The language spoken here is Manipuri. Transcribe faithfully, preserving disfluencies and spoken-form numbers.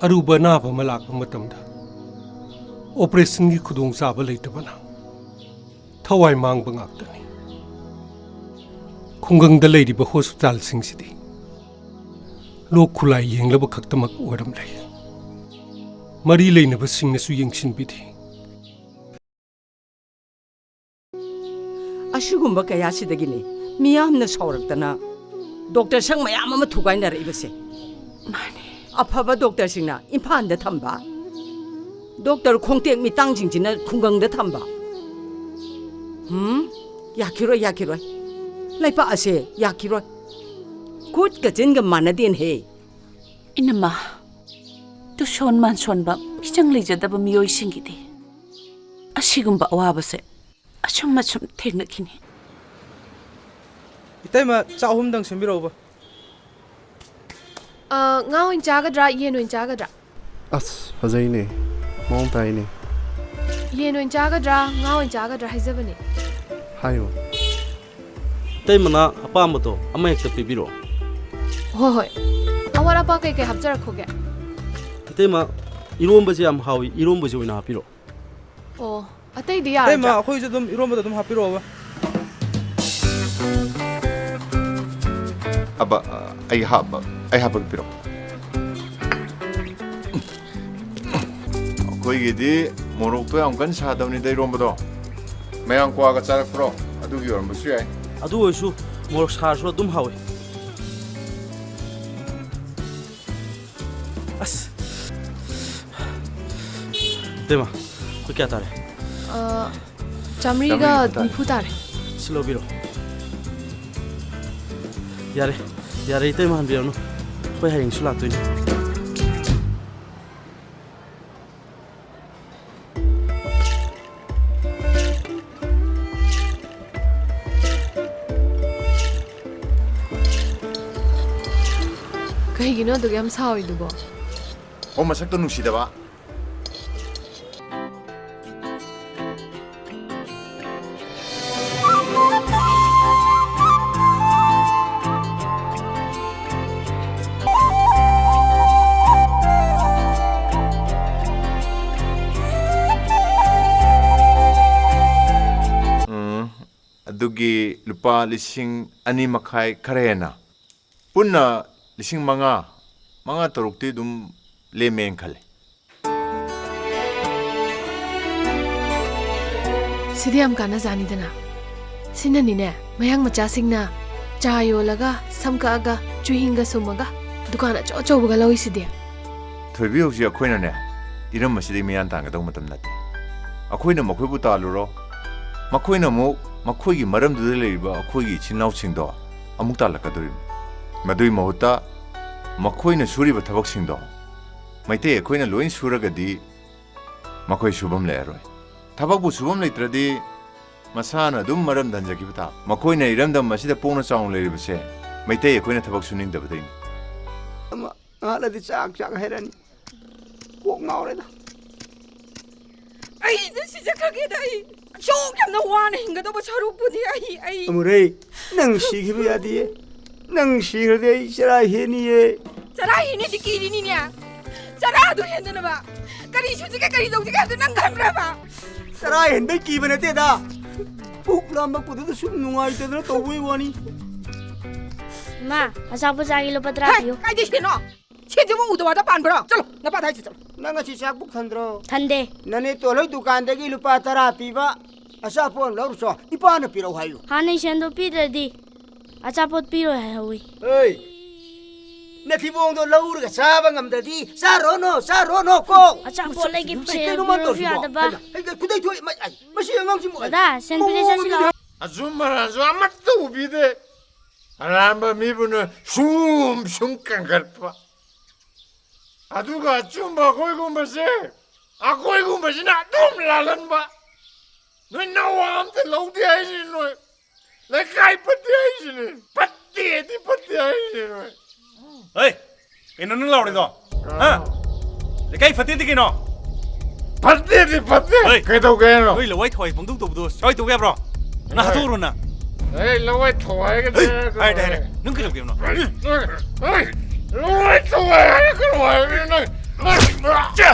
ꯑꯔꯨꯕ ꯑꯅꯥꯕ ꯑꯃ ꯂꯥꯛꯄ ꯃꯇꯝꯗ ꯑꯣꯄꯔꯦꯁꯟꯒꯤ ꯈꯨꯗꯣꯡꯆꯥꯕ ꯂꯩꯇꯕꯅ ꯊꯋꯥꯏ ꯃꯥꯡꯕ ꯉꯥꯛꯇꯅꯤ꯫ ꯈꯨꯡꯒꯪꯗ ꯂꯩꯔꯤꯕ ꯍꯣꯁꯄꯤꯇꯥꯜꯁꯤꯡꯁꯤꯗꯤ ꯂꯣꯛ ꯈꯨꯂꯥꯏ ꯌꯦꯡꯂꯕ ꯈꯛꯇꯃꯛ ꯑꯣꯏꯔꯝꯂꯦ꯫ ꯃꯔꯤ ꯂꯩꯅꯕꯁꯤꯡꯅꯁꯨ ꯌꯦꯡꯁꯤꯟꯕꯤꯗꯦ꯫ ꯑꯁꯤꯒꯨꯝꯕ ꯀꯌꯥꯁꯤꯗꯒꯤꯅꯤ ꯃꯤꯌꯥꯝꯅ ꯁꯥꯎꯔꯛꯇꯅ ꯗꯣꯛꯇꯔ ꯁꯪ ꯃꯌꯥꯝ ꯑꯃ ꯊꯨꯒꯥꯏꯅꯔꯛꯏꯕꯁꯦ꯫ ꯃꯥꯅꯦ꯫ ꯑꯐꯕ ꯗꯣꯛꯇꯔꯁꯤꯡꯅ ꯏꯝꯐꯥꯜꯗ ꯊꯝꯕ, ꯗꯣꯛꯇꯔ ꯈꯣꯡꯇꯦꯛ ꯃꯤꯇꯥꯡꯁꯤꯡꯁꯤꯅ ꯈꯨꯡꯒꯪꯗ ꯊꯝꯕ꯫ ꯎꯝ, ꯌꯥꯈꯤꯔꯣꯏ, ꯌꯥꯈꯤꯔꯣꯏ꯫ ꯂꯩꯄꯥꯛ ꯑꯁꯦ ꯌꯥꯈꯤꯔꯣꯏ꯫ ꯈꯨꯠꯀ ꯆꯤꯟꯒ ꯃꯥꯟꯅꯗꯦꯅꯦꯍꯦ꯫ ꯏꯅꯝꯃ, ꯇꯨꯁꯣꯟ ꯃꯥꯟꯁꯣꯟꯕ, ꯃꯤꯆꯪ ꯂꯩꯖꯗꯕ ꯃꯤꯑꯣꯏꯁꯤꯡꯒꯤꯗꯤ ꯑꯁꯤꯒꯨꯝꯕ ꯑꯋꯥꯕꯁꯦ ꯑꯁꯨꯝ ꯑꯁꯨꯝ ꯊꯦꯡꯅꯈꯤꯅꯤ꯫ ꯏꯇꯩꯃ, ꯆꯥꯛ ꯑꯍꯨꯝꯗꯪ ꯁꯦꯝꯕꯤꯔꯛꯎꯕ꯫ ꯑ, ꯉꯥ ꯑꯣꯏꯅ ꯆꯥꯒꯗ꯭ꯔꯥ, ꯌꯦꯟ ꯑꯣꯏꯅ ꯆꯥꯒꯗ꯭ꯔꯥ? ꯑꯁ, ꯐꯖꯩꯅꯦ, ꯃꯑꯣꯡ ꯇꯥꯏꯅꯦ꯫ ꯌꯦꯟ ꯑꯣꯏꯅ ꯆꯥꯒꯗ꯭ꯔꯥ, ꯉꯥ ꯑꯣꯏꯅ ꯆꯥꯒꯗ꯭ꯔꯥ ꯍꯥꯏꯖꯕꯅꯦ꯫ ꯍꯥꯏꯌꯣ꯫ ꯏꯇꯩꯃꯅ ꯑꯄꯥꯝꯕꯗꯣ ꯑꯃ ꯍꯦꯛꯇ ꯄꯤꯕꯤꯔꯛꯑꯣ꯫ ꯍꯣꯏ, ꯍꯣꯏ꯫ ꯑꯋꯥꯠ ꯑꯄꯥ ꯀꯩꯀꯩ ꯍꯥꯞꯆꯔꯛꯈꯣꯒꯦ? ꯏꯇꯩꯃ, ꯏꯔꯣꯝꯕꯁꯦ ꯌꯥꯝ ꯍꯥꯎꯏ, ꯏꯔꯣꯝꯕꯁꯦ ꯑꯣꯏꯅ ꯍꯥꯞꯄꯤꯔꯛꯑꯣ꯫ ꯑꯣ, ꯑꯇꯩꯗꯤ ꯌꯥꯔꯗ꯭ꯔꯥ? ꯏꯇꯩꯃ, ꯑꯩꯈꯣꯏꯁꯨ ꯑꯗꯨꯝ ꯏꯔꯣꯝꯕꯗ ꯑꯗꯨꯝ ꯍꯥꯞꯄꯤꯔꯛꯑꯣꯕ꯫ ꯑꯕ, ꯑꯩ ꯍꯥꯞꯄ, ꯑꯩ ꯍꯥꯞꯄꯒ ꯄꯤꯔꯛꯑꯣ꯫ ꯑꯩꯈꯣꯏꯒꯤꯗꯤ ꯃꯣꯔꯣꯛꯇꯣ ꯌꯥꯝ ꯀꯟꯅ ꯁꯥꯗꯕꯅꯤꯗ ꯏꯔꯣꯝꯕꯗꯣ꯫ ꯃꯌꯥꯝ ꯀ꯭ꯋꯥꯒ ꯆꯥꯔꯛꯄ꯭ꯔꯣ? ꯑꯗꯨꯒꯤ ꯑꯣꯏꯔꯝꯕꯁꯨ ꯌꯥꯏ꯫ ꯑꯗꯨ ꯑꯣꯏꯔꯁꯨ ꯃꯣꯔꯣꯛ ꯁꯥꯔꯁꯨ ꯑꯗꯨꯝ ꯍꯥꯎꯏ꯫ ꯑꯁ꯫ ꯏꯇꯩꯃ, ꯑꯩꯈꯣꯏ ꯀꯌꯥ ꯇꯥꯔꯦ? ꯑ, ꯆꯥꯃꯔꯤꯒ ꯆꯥꯃꯔꯤꯒ ꯅꯤꯐꯨ ꯇꯥꯔꯦ꯫ ꯁꯤ ꯂꯧꯕꯤꯔꯣ꯫ ꯌꯥꯔꯦ, ꯌꯥꯔꯦ, ꯏꯇꯩꯃ, ꯍꯟꯕꯤꯔꯅꯨ꯫ ꯑꯩꯈꯣꯏ ꯍꯌꯦꯡꯁꯨ ꯂꯥꯛꯇꯣꯏꯅꯤ꯫ ꯀꯩꯒꯤꯅꯣ ꯑꯗꯨꯛ ꯌꯥꯝ ꯁꯥꯎꯔꯤꯗꯨꯕꯣ? ꯑꯣ, ꯃꯁꯛꯇꯣ ꯅꯨꯡꯁꯤꯗꯕ꯫ ꯂꯨꯄꯥ ꯂꯤꯁꯤꯡ ꯑꯅꯤ ꯃꯈꯥꯏ ꯈꯔ ꯍꯦꯟꯅ, ꯄꯨꯟꯅ ꯂꯤꯁꯤꯡ ꯃꯉꯥ, ꯃꯉꯥ ꯇꯔꯨꯛꯇꯤ ꯑꯗꯨꯝ ꯂꯦꯝꯃꯦꯅ ꯈꯜꯂꯦ꯫ ꯁꯤꯗꯤ ꯌꯥꯝ ꯀꯥꯟꯅꯖꯥꯠꯅꯤꯗꯅ꯫ ꯁꯤꯅꯅꯤꯅꯦ, ꯃꯌꯥꯡ ꯃꯆꯥꯁꯤꯡꯅ ꯆꯥ ꯌꯣꯜꯂꯒ, ꯁꯝ ꯀꯛꯑꯒ, ꯆꯨꯍꯤꯡꯒ ꯁꯨꯝꯃꯒ ꯗꯨꯀꯥꯟ ꯑꯆꯧ ꯑꯆꯧꯕꯒ ꯂꯧꯔꯤꯁꯤꯗꯤ꯫ ꯊꯣꯏꯕꯤ, ꯍꯧꯖꯤꯛ ꯑꯩꯈꯣꯏꯅꯅꯦ, ꯏꯔꯝ ꯑꯁꯤꯗꯒꯤ ꯃꯤꯌꯥꯟ ꯇꯥꯟꯒꯗꯧꯕ ꯃꯇꯝ ꯅꯠꯇꯦ꯫ ꯑꯩꯈꯣꯏꯅ ꯃꯈꯣꯏꯕꯨ ꯇꯥꯜꯂꯨꯔꯣ, ꯃꯈꯣꯏꯅ ꯑꯃꯨꯛ ꯃꯈꯣꯏꯒꯤ ꯃꯔꯝꯗꯨꯗ ꯂꯩꯔꯤꯕ ꯑꯩꯈꯣꯏꯒꯤ ꯏꯆꯤꯟ ꯏꯅꯥꯎꯁꯤꯡꯗꯣ ꯑꯃꯨꯛ ꯇꯥꯜꯂꯛꯀꯗꯣꯔꯤꯕꯅꯤ꯫ ꯃꯗꯨꯒꯤ ꯃꯍꯨꯠꯇ ꯃꯈꯣꯏꯅ ꯁꯨꯔꯤꯕ ꯊꯕꯛꯁꯤꯡꯗꯣ ꯃꯩꯇꯩ ꯑꯩꯈꯣꯏꯅ ꯂꯣꯏ ꯁꯨꯔꯒꯗꯤ ꯃꯈꯣꯏ ꯁꯨꯐꯝ ꯂꯩꯔꯔꯣꯏ꯫ ꯊꯕꯛꯄꯨ ꯁꯨꯐꯝ ꯂꯩꯇ꯭ꯔꯗꯤ ꯃꯁꯥꯅ ꯑꯗꯨꯝ ꯃꯔꯝ ꯍꯟꯖꯈꯤꯕ ꯇꯥꯕ꯫ ꯃꯈꯣꯏꯅ ꯏꯔꯝꯗꯝ ꯑꯁꯤꯗ ꯄꯣꯛꯅ ꯆꯥꯎꯅ ꯂꯩꯔꯤꯕꯁꯦ ꯃꯩꯇꯩ ꯑꯩꯈꯣꯏꯅ ꯊꯕꯛ ꯁꯨꯅꯤꯡꯗꯕꯗꯩꯅꯤ꯫ ꯑꯃ, ꯉꯥꯏꯍꯥꯛ ꯂꯩꯔꯗꯤ ꯆꯥꯛ ꯆꯥꯛ ꯍꯥꯏꯔꯛꯑꯅꯤ꯫ ꯀꯣꯛ ꯉꯥꯎꯔꯦꯗ꯫ ꯑꯩꯗ ꯁꯤꯖꯈ꯭ꯔꯒꯦꯗ ꯑꯩ꯫ ꯑꯁꯨꯛ ꯌꯥꯝꯅ ꯋꯥꯅ ꯍꯤꯡꯒꯗꯧꯕ ꯁꯔꯨꯛꯄꯨꯗꯤ ꯑꯩ, ꯑꯩ꯫ ꯑꯃꯨꯔꯩ, ꯅꯪ ꯁꯤꯈꯤꯕ ꯌꯥꯗꯤꯌꯦ꯫ ꯅꯪ ꯁꯤꯈ꯭ꯔꯗꯤ ꯑꯩ ꯆꯔꯥ ꯍꯦꯟꯅꯤꯌꯦ꯫ ꯆꯔꯥ ꯍꯦꯟꯅꯤꯗꯤ ꯀꯤꯔꯤꯅꯤꯅꯦ꯫ ꯆꯔꯥꯗꯨ ꯍꯦꯟꯗꯅꯕ ꯀꯔꯤ ꯁꯨꯁꯤꯒꯦ, ꯀꯔꯤ ꯇꯧꯁꯤꯒꯦ ꯍꯥꯏꯕꯗꯨ ꯅꯪ ꯈꯪꯕ꯭ꯔꯕ? ꯆꯔꯥ ꯍꯦꯟꯕꯩ ꯀꯤꯕ ꯅꯠꯇꯦꯗ꯫ ꯄꯨꯛ ꯂꯥꯝꯃꯛꯄꯗꯨꯗ ꯁꯨꯝ ꯅꯨꯡꯉꯥꯏꯇꯗꯅ ꯇꯧꯕꯩ ꯋꯥꯅꯤ꯫ ꯏꯃꯥ, ꯑꯆꯥꯄꯣꯠ ꯆꯥꯒꯤ ꯂꯨꯄꯥ ꯇꯔꯥ ꯍꯦ, ꯄꯤꯌꯨ꯫ ꯀꯥꯏꯗꯩ ꯁꯦꯟꯅꯣ? ꯁꯦꯟꯁꯤꯕꯨ ꯎꯗ ꯋꯥꯗ ꯄꯥꯟꯕ꯭ꯔꯣ? ꯆꯠꯂꯣ, ꯅꯄꯥ ꯊꯥꯏꯁꯤ ꯆꯠꯂꯣ꯫ ꯅꯪ ꯉꯁꯤ ꯆꯥꯛ ꯄꯨꯛ ꯊꯟꯗ꯭ꯔꯣ? ꯊꯟꯗꯦ꯫ ꯅꯅꯦ ꯇꯣꯜꯍꯣꯏ ꯗꯨꯀꯥꯟꯗꯒꯤ ꯂꯨꯄꯥ ꯇꯔꯥ ꯄꯤꯕ ꯑꯆꯥꯄꯣꯠ ꯑꯃ ꯂꯧꯔꯨꯆꯣ꯫ ꯏꯄꯥꯅ ꯄꯤꯔꯛꯎ ꯍꯥꯏꯌꯨ꯫ ꯍꯥꯟꯅꯩ ꯁꯦꯟꯗꯣ ꯄꯤꯗ꯭ꯔꯗꯤ ꯑꯆꯥꯄꯣꯠ ꯄꯤꯔꯣꯏ ꯍꯥꯏꯍꯧꯋꯤ꯫ ꯑꯦ, ꯅꯊꯤꯕꯣꯡꯗꯣ ꯂꯧꯔꯒ ꯆꯥꯕ ꯉꯝꯗ꯭ꯔꯗꯤ ꯆꯥꯔꯣꯅꯣ, ꯆꯥꯔꯣꯅꯣ ꯀꯣ꯫ ꯑꯆꯥꯄꯣꯠ ꯂꯩꯒꯦ ꯃꯁꯤ ꯁꯦꯜ ꯀꯩꯅꯣ ꯃꯥ ꯄꯤꯔꯣꯏꯁꯨ ꯇꯧꯔꯤꯁꯤꯕꯣ? ꯌꯥꯗꯕ꯫ ꯍꯩꯃꯥ, ꯍꯩꯃꯥ, ꯈꯨꯗꯩ ꯊꯣꯛꯑꯦ, ꯃꯥ-, ꯑꯩ, ꯃꯁꯤ ꯑꯉꯥꯡꯁꯤꯕꯨ, ꯑꯩ, ꯗꯗꯥ, ꯁꯦꯟ ꯄꯤꯔꯦ ꯃꯑꯣꯡ ꯆꯠꯁꯤ ꯑꯃꯗꯤ ꯂꯥꯛꯑꯣ꯫ ꯑꯆꯨꯝ ꯑꯔꯥꯟꯁꯨ ꯑꯃꯠꯇ ꯎꯕꯤꯗꯦ꯫ ꯑꯔꯥꯟꯕ ꯃꯤꯕꯨꯅ ꯁꯨꯝ ꯁꯨꯝ ꯀꯟꯈꯠꯄ꯫ ꯑꯗꯨꯒ ꯑꯆꯨꯝꯕ ꯑꯩꯈꯣꯏꯒꯨꯝꯕꯁꯦ, ꯑꯩꯈꯣꯏꯒꯨꯝꯕꯁꯤꯅ ꯑꯗꯨꯝ ꯂꯥꯜꯍꯟꯕ꯫ ꯅꯣꯏ ꯅꯋꯥ ꯑꯝꯇ ꯂꯧꯗꯦ ꯍꯥꯏꯁꯤꯅꯤ ꯅꯣꯏ꯫ ꯂꯩꯀꯥꯏ ꯐꯠꯇꯦ ꯍꯥꯏꯁꯤꯅꯤ꯫ ꯐꯠꯇꯦꯗꯤ ꯐꯠꯇꯦ ꯍꯥꯏꯁꯤꯅꯤ ꯅꯣꯏ꯫ ꯍꯩ! ꯀꯩꯅꯣ ꯅꯪ ꯂꯥꯎꯔꯤꯗꯣ? ꯍꯥ? ꯂꯩꯀꯥꯏ ꯐꯠꯇꯦꯗꯤ ꯀꯩꯅꯣ? ꯐꯠꯇꯦꯗꯤ ꯐꯠꯇꯦ꯫ ꯍꯩ! ꯀꯩꯗꯧꯒꯦ ꯍꯥꯏꯅꯣ? ꯅꯣꯏ ꯂꯋꯥꯏ ꯊꯋꯥꯏ ꯐꯣꯡꯗꯣꯛ ꯇꯧꯕꯗꯣ ꯁ꯭ꯋꯥꯏ ꯇꯧꯕ ꯌꯥꯕ꯭ꯔꯣ? ꯅꯪ ꯍꯩ! ꯍꯥꯠꯇꯣꯛꯎꯔꯣ ꯅꯪ꯫ ꯑꯩ ꯂꯋꯥꯏ ꯊꯋꯥꯏꯒ ꯍꯩ! ꯇꯧꯔꯒ ꯍꯥꯏꯔꯦ, ꯍꯥꯏꯔꯦ꯫ ꯅꯪ ꯀꯩꯗꯧꯒꯦ ꯍꯥꯏꯕꯅꯣ? ꯍꯩ! ꯂꯋꯥꯏ ꯊꯋꯥꯏ ꯍꯥꯏꯔꯛꯀꯅꯨ ꯍꯥꯏꯕꯅꯤ ꯅꯪ꯫ ꯅꯪ ꯆꯦ!